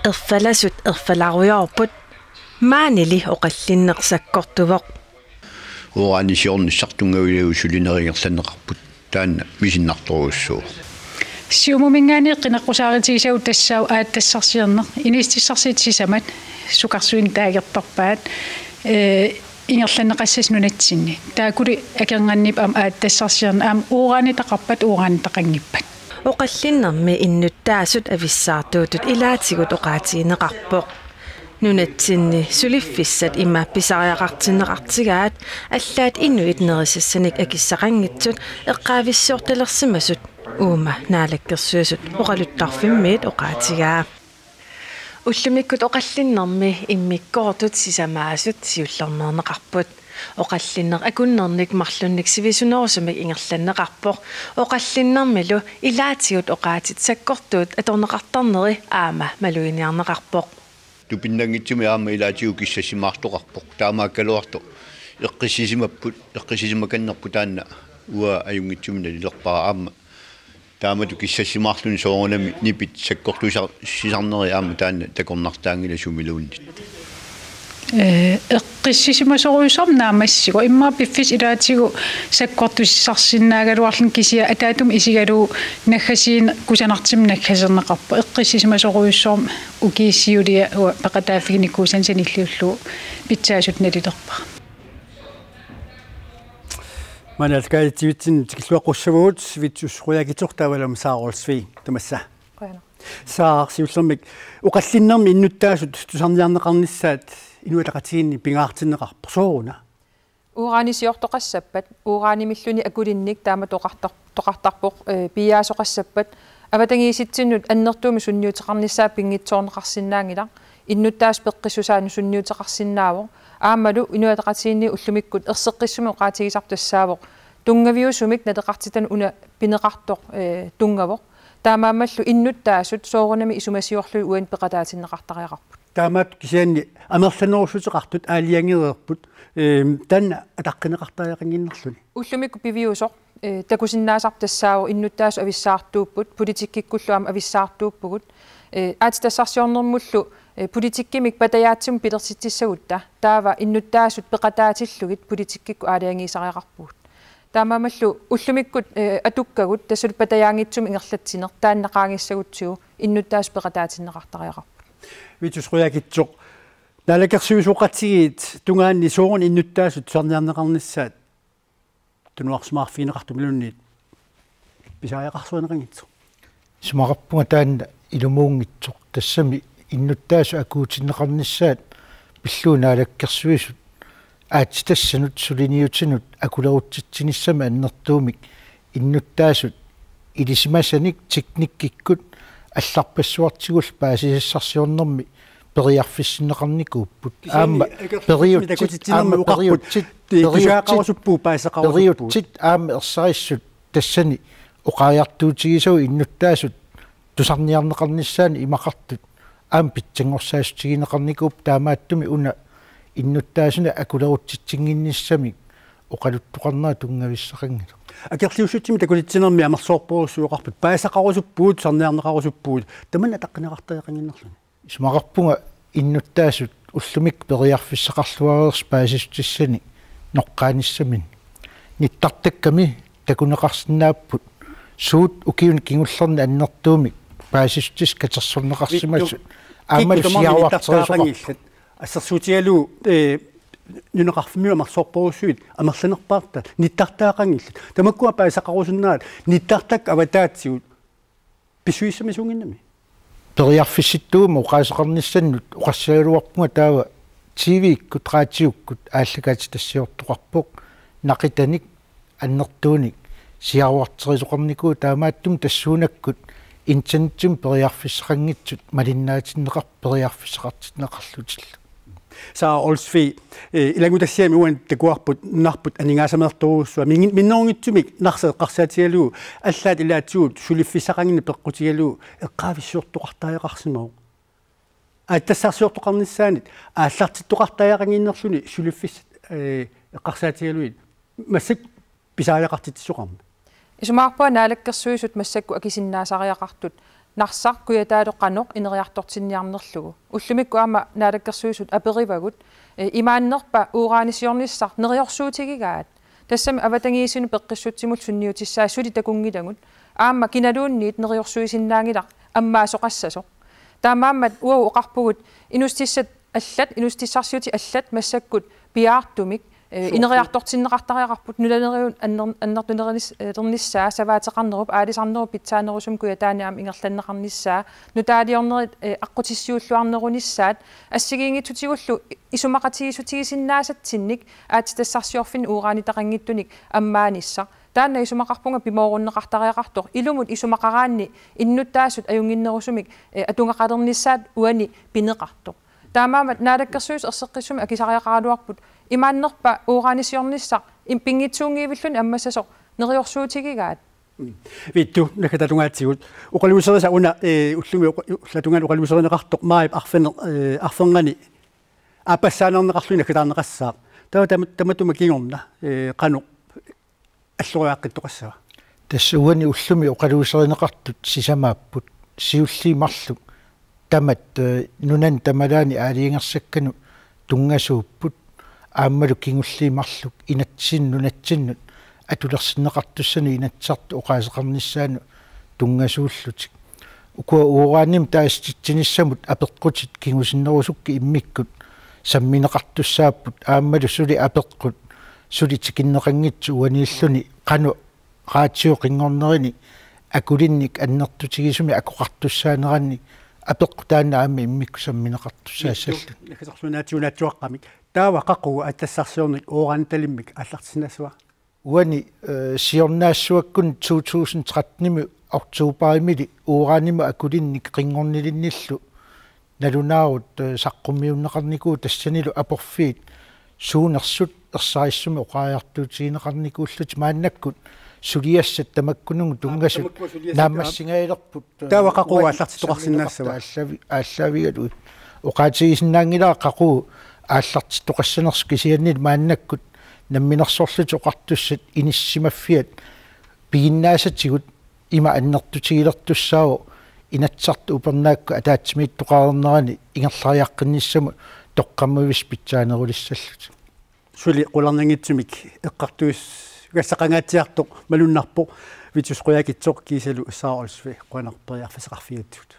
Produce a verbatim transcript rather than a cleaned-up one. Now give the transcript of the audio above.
Erfalasut erfalarujoorput, maanili oqallinneq sakkortuvoq. Uranisiornissaq tunngavigalugu sulineq ingerlanneqarput. Taanna misinnartorujussuuvoq. Siumuminngaanniit qineqqusaarutigisagut tassaavoq aatsitassarsiorneq, inissittissarsiutit sisamat, sukarsuineq taagertarpaat, ee, ingerlanneqassasoq nunatsinni. Taakkuli akornanniippoq aamma aatsitassarsiorneq, aamma uranitaqarpat, uranitaqanngippat. Oqallinnermi innuttaasut avissaartuutut ilaatigut oqaatigineqarpoq. Nunatsinni suliffissat ima pisariaqartinneqartigaat, allaat inuit nerisassanik akissaqanngitsut eqqaavissiortalersimasut uuma Naalakkersuisut oqaluttarfimmiit oqaatigaa. Ullumikkut oqallinnermi immikkoortut sisamaasut siullermeerneqarput. Oqallinneq akunnernik marlunnik sivisunerusumik ingerlanneqarpoq. Oqallinnermilu ilaatigut oqaatit sakkortuut atorneqartarneri aamma maluginiarneqarpoq. Tupinnanngitsumik aamma ilaatigut kissassimaartoqarpoq. Taamaakkaluartoq eqqissisimapput, eqqissisimakannerput taanna uanga ajunngitsumik nalilerpara aamma. Taamatut kissassimaarluni soorunami nipit sakkortusa-, sisarneri aamma taanna takornartaanngilaq sumiluunniit. Ee, eqqissisimasorujussuarmik naammassivoq. Immaqa piffissap ilaatigut sakkortusisarsinnaagaluarluni kisianni ataatsimut isigalugu naggasiineq kusanartumik naggaserneqarpoq. Eqqissisimasorujussuarmik ukiut siuliat uanga peqataaffiginikuusani sanilliullugu pitsaasutut nalilerpara. Maanna aallakaatitsivitsinni tikilluaqqussavagut, Vittus Qujaukitsoq taavalu aamma Sara Olsvig, tamassa. Qujanaq. Sara, siullermik oqallinnermi innuttaasut tusarniarneqarnissaat Inuit Ataqatigiinni pingaartinneqarpoq, sooruna? Uranisiortoqassappat, uranimilluni akulinnik taamatut oqartar-, toqartarpoq, ee, piiaasoqassappat, avatangiisitsinnut annertuumik sunniuteqarnissaa pinngitsoorneqarsinnaanngilaq, innuttaasut peqqissusaannut sunniuteqarsinnaavoq, aammalu Inuit Ataqatigiinni ullumikkut erseqqissumik oqaatigisarput tassaavoq tunngaviusumik naleqartitanut una pineqartoq, ee, tunngavoq. Taamaammallu innuttaasut soorunami isumasiorlugit uani peqataatinneqartariaqarput. Taamaattoq kisianni amerlanerussuteqartut aalajangereerput, eem, taanna ataqqineqartariaqannginnerluni. Ullumikkut piviusoq, ee, takusinnaasarput tassaavoq innuttaasut avissaartuupput, politikkikkullu aamma avissaartuuppugut. Ee, aatsitassarsiornermullu, ee, politikkimik patajaatsimut pilersitsissagutta taava innuttaasut peqataatillugit politikkikkut aalajangiisariaqarpugut. Taamaammallu ullumikkut, ee, atukkagut tassalu patajaanngitsumik ingerlatsineq taanna qaangissagutsigu innuttaasut peqataatinneqartariaqarput. Vittus Qujaukitsoq, naalakkersuisooqatigiit tungaanni sooruna innuttaasut tusarniarneqarnissaat tunuarsimaarfigineqartumilluunniit pisariaqarsuineqanngitsoq? Isumaqarpunga taanna ilumuunngitsoq, tassami innuttaasut akuutinneqarnissaat pillugu Naalakkersuisut aatsitassanut suliniutinut akulerutsitsinissamik annertuumik innuttaasut ilisimasanik teknikkikkut allarpassuartigullu paasisassarsiornermi periarfissinneqarnikuupput. Kisianni aamma akerliussutsimik periutsit, takutitsinnermi aamma oqarput, periutsit, ti-, periutsit, tusagaqarusuppugut, paasisaqarusuppugut. Periutsit aamma ersarissut tassani oqariartuutigisagut innuttaasut tusarniarneqarnissaannut imaqartut aamma pitsanngorsaatigineqarnikuupput, taamaattumik una innuttaasunik akulerutsitsinnginnissamik oqaluttoqarnera tunngavissaqanngilaq. Akerliussutsimik takutitsinermi amerlasoorujussuuvoq oqarput, paasisaqarusuppugut, tusarniarneqarusuppugut, tamanna ataqqineqartariaqannginnerluni. Isumaqarpunga innuttaasut ullumikkut periarfissaqarluareersut paasissutissanik noqqaanissaminnik. Nittartakkami takuneqarsinnaapput suut ukiuni kingullerni annertuumik paasissutissat katersorneqarsimasut. Vittus, aamma kikkut tamarmik siaruarterusoqarpoq. Nittartaaqanngillat. Assersuutigalugu, ee, nunaqarfimmiut amerlasoorujussuit amerlanerpaartaat nittartaaqanngillat. Tamakkua paasisaqarusunnerat nittartakkat avataatsigut pissusissamisuunnginnami. Periarfissittuuguma oqaaseqarnissannut oqassagaluarpunga taava T V-kkut, raatiukkut aallakaatitassiortoqarpoq, naqitanik annertuunik siaruarterisoqarnikuuvoq, taamaattumik tassuunakkut internetsimut periarfissaqanngitsut malinnaatinneqarput periarfissaqartinneqarlutillu. Sara Olsvig, ee, ilanngutassiami uani takuarput nunarput aningaasameertorujussuaq. Min-, minnerunngitsumik Narsaq eqqarsaatigalugu allaat ilaatigut suliffissaqanngimmat peqqutigalugu eqqaavissiortoqartariaqarsimavoq. Aatsitassarsiortoqarnissaanut aallartittoqartariaqannginnerluni suliffissat, ee, eqqarsaatigalugit massakkut pisariaqartitsisoqarmat. Isumaqarpunga Naalakkersuisut massakkut akisinnaasariaqartut Narsaq kujataalu qanoq ineriartortinniarnerlugu. Ullumikkut aamma Naalakkersuisut aperivagut, eh, imaannerpa uranisiornissaq neriorsuutigigaat. Tassami avatangiisinut peqqissutsimullu sunniutissaat suli takunngilagut. Aamma kinaluunniit neriorsuisinnaanngilaq ammaasoqassasoq. Taamaammat uagut oqarpugut inuussutissat allat, inuussutissarsiutit allat massakkut piaartumik, eh, Suup. ineriartortinneqartariaqarput nunaleriut anner-, annertunerunis-, eh, -ternissaa savaateqarnerup, aalisarnerup pitsaanerusumik Kujataani aamma ingerlanneqarnissaa, nutaaliornerit, eh, aqqutissiuulluarnerunissaat, assigiinngitsutigullu isumaqatigiissutigisinnaasatsinnik aatsitassarsiorfinni uranitaqanngitsunik ammaanissaq. Taanna isumaqarpunga pimoorunneqartariaqartoq, ilumut isumaqaraanni innuttaasut ajunnginnerusumik, eh, atugaqalernissaat uani pineqartoq. Taamaammat Naalakkersuisut erseqqissumik akisariaqaraluarput imaannerpa uranisiornissaq im-, pinngitsuunngivilluni ammassasoq neriorsuutigigaat. Mm. Vittus, naggatalungaatigut. Oqaluuserisat una, eh, ullumi oqa-, ullatungaani oqaluuserineqartoq maajip arfineq-, eh, arfernganni aappassaaneerneqarluni naggataarneqassaaq. Taava tama-, tamatuma kingorna, eh, qanoq alloriaqqittoqassava? Tassa uani ullumi oqaluuserineqartut sisamaapput. Siulliit marluk tamat, eh, nunani tamalaani aalajangersakkanut tunngasuupput. Aammalu kingulliit marluk inatsinnut nunatsinnut atulersinneqartussanut Inatsisartut oqaaseqarnissaannut tunngasuullutik. Ukua uranimik taasititsinissamut apeqqutit kingusinnerusukkut immikkut sammineqartussaapput, aammalu suli apeqqut suli tikinneqanngitsut uaniilluni qanoq raatioqinngornerini akulinnik annertutigisumik akoqartussaanerannik apeqqut taanna aamma immikkut sammineqartussaassallutik. Naggasersuinaatigut naatsuaqqamik. Taava qaqugu aatsitassarsiorneq uranitalimmik aallartissinnaassava? Uani, eh, siornaassuakkunni to tusind tretten-imi oktoberimili uranimut akulinnik qinngornilinnillu nalunaarut, eh, saqqummiunneqarnikuuvoq, tassanilu aporfiit suunersut ersarissumik oqariartuutigineqarnikuullutik. Maannakkut suliassat tamakkununnga tunngasut tamakkua suliassat naammassingajalerput, eh, taava qaqugu uani aallartittoqarsinnaassava? Aallaavi-, aallaavigalugu. Oqaatigisinnaanngilara qaqugu aallartittoqassanersoq, kisianni maannakkut Namminersorlutik Oqartussat inissisimaffiat piginnaasatigut ima annertutigilertussaavoq Inatsisartut upernaakkut ataatsimiittoqareernerani ingerlariaqqinnissamut toqqammavissuit pitsaanerulissallutik. Suli qularnanngitsumik eqqartugassaqangaatsiartoq malunnarpoq Vittus Qujaukitsoq kiisalu Sara Olsvig, qujanaq periarfissaqarfigigatsigut.